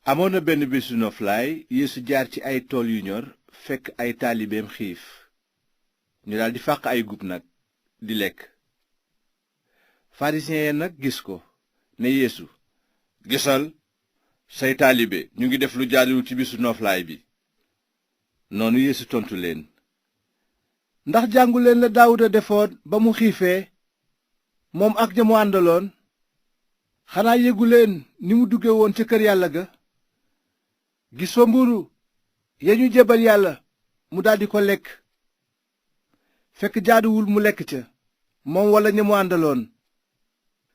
amoon na benn bésu noflaay Yeesu jaar ci ay tool yu ñor fekk ay taalibeem xiif ñu daldi fàq ay gub nag di lekk. farisiyen ya nag gis ko ne Yeesu, gisal, say taalibe ñu ngi def lu jaaduwul ci bésu noflaay bi. noonu Yeesu tontu leen, ndax jàngu leen la Daawuda defoon ba mu xiifee moom ak ña mu àndaloon? xanaa yégu leen ni mu dugge woon ca kër yàlla ga, gis fa mburu ya ñu jébal yàlla mu daldi ko lekk, fekk jaaduwul mu lekk ca moom walla ña mu àndaloon.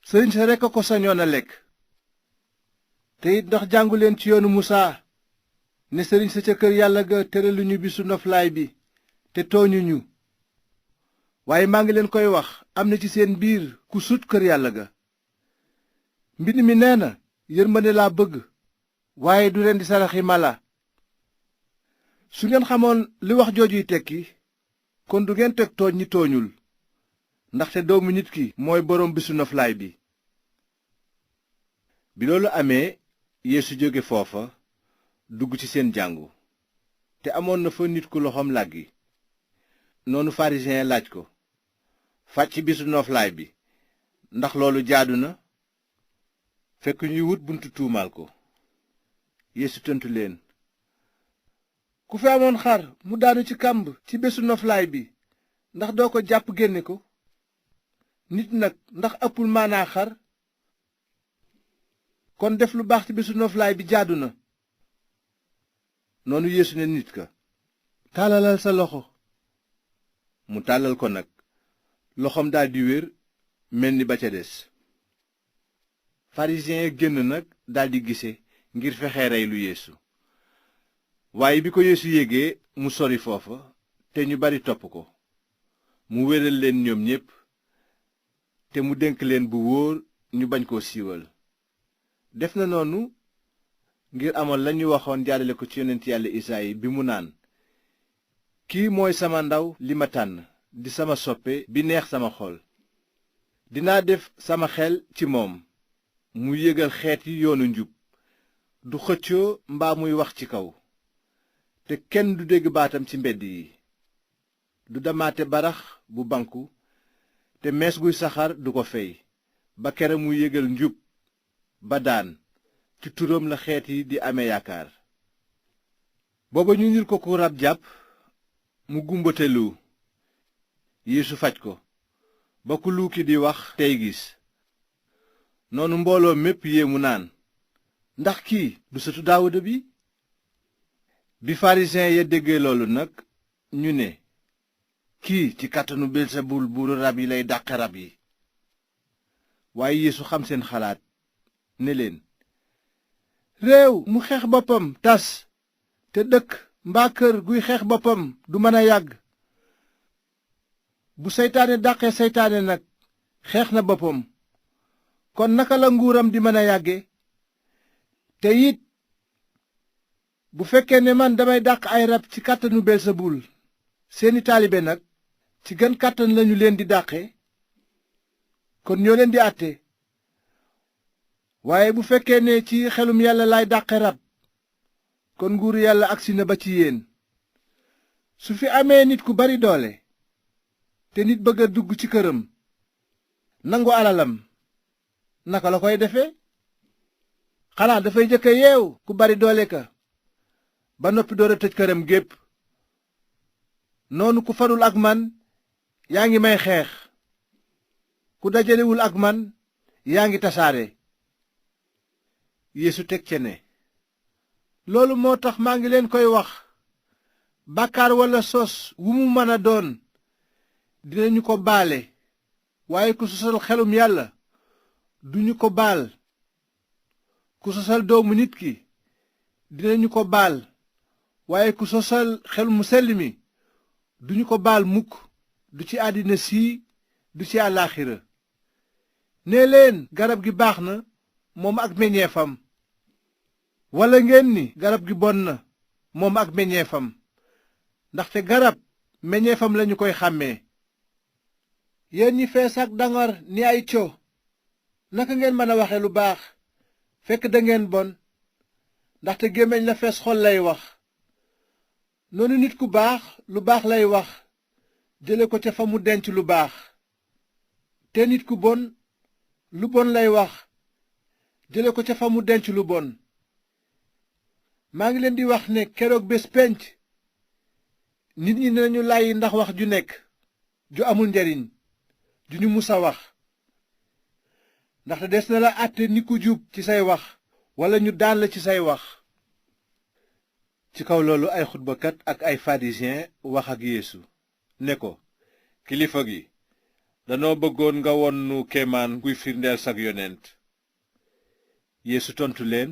sëriñ sa rekk a ko sañoon a lekk. te it ndax jàngu leen ci yoonu Musaa ne sëriñ sa ca kër yàlla ga tëraluñu bisu noflaay bi te tooñuñu. waaye maa ngi leen koy wax, am na ci seen biir ku sut kër yàlla ga. mbind mi nee na, yërmande laa bëgg waaye du rendi saraxi mala. su ngeen xamoon li wax joojuy tekki kon du ngeen teg tooñ ñi tooñul, ndaxte doomu nit ki mooy boroom bisu noflaay bi. bi loolu amee Yeesu jóge foofa dugg ci seen jàngu, te amoon na fa nit ku loxoom làggi. noonu pharisien laaj ko, fàcc ci bisu noflaay bi ndax loolu jaadu na? fekk ñuy wut buntu tuumaal ko. Yeesu tontu leen, ku fi amoon xar mu daanu ci kàmb ci bésu noflaay bi ndax doo ko jàpp génne ko? nit nag ndax ëppul maanaa xar? kon def lu baax ci bésu noflaay bi jaadu na. noonu Yeesu ne nit ka, tàllalal sa loxo. mu tàllal ko nag, loxoom daldi wér mel ni ba ca des. farisiyen ya génn nag daldi gise ngir fexe rey lu Yeesu. waaye bi ko Yeesu yégee mu sori foofa te ñu bari topp ko, mu wéral leen ñoom ñépp te mu dénk leen bu wóor ñu bañ koo siiwal. def na noonu ngir amal lañu waxoon jaarale ko ci yonent yàlla Isaayi bi mu naan, kii mooy sama ndaw li ma tànn, di sama soppe bi neex sama xol. dinaa def sama xel ci moom, mu yégal xeet yi yoonu njub, du xëccoo mbaa muy wax ci kaw, te kenn du dégg baatam ci mbedd yi. du damaate barax bu banku, te mees guy saxaar du ko fey, ba kere mu yégal njub ba daan. ci turam la xeet yi di amee yaakaar. booba ñu nir ko ku rab jàpp, mu gumbate lu. Yeesu faj ko ba ku lu ki di wax tey gis. noonu mbooloo mépp yéemu naan, ndax kii du sëtu Daawuda bi? bi farisiyen ya déggee loolu nag ñu ne, kii ci kàttanu Belsebul buuru rab yi lay dàqe rab yi. waaye Yeesu xam seen xalaat ne leen, réew mu xeex boppam tas, te dëkk mbaa kër guy xeex boppam du mën a yàgg. bu seytaane dàqee seytaane nag xeex na boppam, kon naka la nguuram di mën a yàgge? te it bu fekkee ne man damay dàq ay rab ci kàttanu Belsebul, seeni taalibe nag ci gën kàttan lañu leen di dàqe? kon ñoo leen di àtte. waaye bu fekkee ne ci xelum yàlla laay dàqe rab, kon nguuru yàlla agsi na ba ci yéen. su fi amee nit ku bari doole, te nit bëgg a dugg ci këram nangu alalam, naka la koy defe? xanaa dafay jëkk a yeew ku bari doole ka ba noppi door a tëj këram gépp. noonu ku farul ak man yaa ngi may xeex, ku dajalewul ak man yaa ngi tasaare. Yeesu teg ca ne, loolu moo tax maa ngi leen koy wax, bàkkaar walla sos wu mu mën a doon dinañu ko baale, waaye ku sosal xelum yàlla duñu ko baal. ku sosal doomu nit ki dinañu ko baal, waaye ku sosal xel mu sell mi duñu ko baal mukk, du ci àddina sii du ci àllaaxira. nee leen garab gi baax na moom ak meññeefam, walla ngeen ni garab gi bon na moom ak meññeefam, ndaxte garab meññeefam lañu koy xàmmee. yéen ñi fees ak dangar ni ay co, naka ngeen mën a waxe lu baax fekk dangeen bon? ndaxte gémmiñ la fees xol lay wax. noonu nit ku baax lu baax lay wax jële ko ca fa mu denc lu baax, te nit ku bon lu bon lay wax jële ko ca fa mu denc lu bon. maa ngi leen di wax ne keroog bés penc nit ñi dinañu làyyi ndax wax ju nekk ju amul njariñ ju ñu musa wax, ndaxte des na la àtte ni ku jub ci say wax walla ñu daan la ci say wax. ci kaw loolu ay xutbakat ak ay pharisien wax ak Yeesu ne ko, kilifa gi danoo bëggoon nga won nu kéemaan guy firndeel sag yonent. Yeesu tontu leen,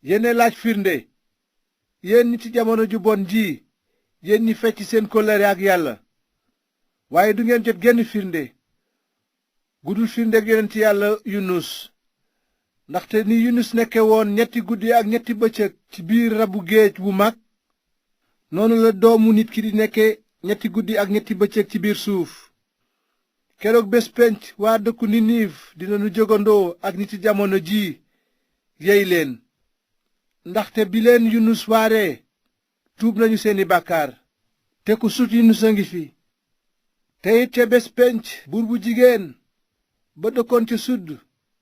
yéene laaj firnde, yéen ñi ci jamono ju bon ji, yéen ñi fecc seen kóllëre ak Yàlla, waaye du ngeen jot genn firnde gudul firndeek yonent Yàlla Yunus. ndaxte ni Yunus nekke woon 3 guddi ak 3 bëccëg ci biir rabu géej wu mag, noonu la doomu nit ki di nekke 3 guddi ak 3 bëccëg ci biir suuf. keroog bés penc waa dëkku Ninive dinañu jógandoo ak niti jamono ji yey leen, ndaxte bi leen Yunus waaree tuub nañu seeni bàkkaar, te ku sut Yunus a ngi fi. te it ca bés penc buur bu jigéen ba dëkkoon ca sudd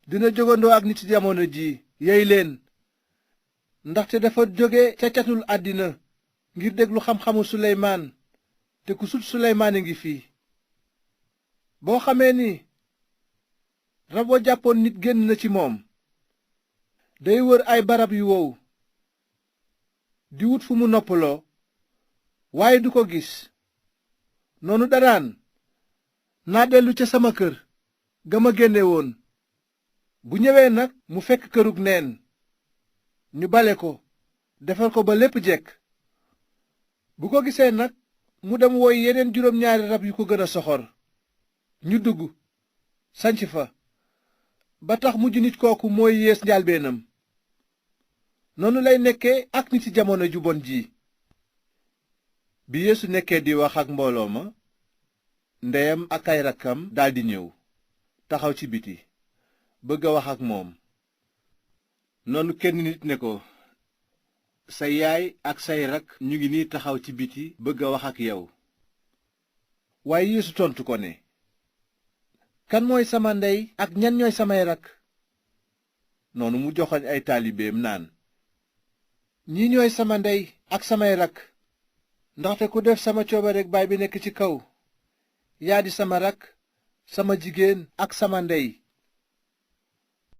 dina jógandoo ak niti jamono ji yey leen, ndaxte dafa jóge ca catul àddina ngir déglu xam-xamu Suleymaan, te ku sut Suleymaan a ngi fii. boo xamee ni rab wa jàppoon nit génn na ci moom, day wër ay barab yu wow di wut fu mu noppaloo, waaye du ko gis. noonu danaan, naa dellu ca sama kër ga ma génne woon. bu ñëwee nag mu fekk kërug neen, ñu bale ko defar ko ba lépp jekk. bu ko gisee nag mu dem woy yeneen 2 rab yu ko gën a soxor, ñu dugg sanc fa, ba tax mujj nit kooku mooy yées njaalbeenam. noonu lay nekkee ak nit ci jamono ju bon ji. bi Yeesu nekkee di wax ak mbooloo ma, ndeyam ak ay rakkam daldi ñëw taxaw ci biti bëgg a wax ak moom. noonu kenn nit ne ko, sa yaay ak say rak ñu ngi nii taxaw ci biti bëgg a wax ak yow. waaye Yeesu tontu ko ne, kan mooy sama ndey ak ñan ñooy samay rak? noonu mu joxoñ ay taalibeem naan, ñii ñooy sama ndey ak samay rak, ndaxte ku def sama coobareg Baay bi nekk ci kaw, yaa di sama rak, sama jigéen ak sama ndey.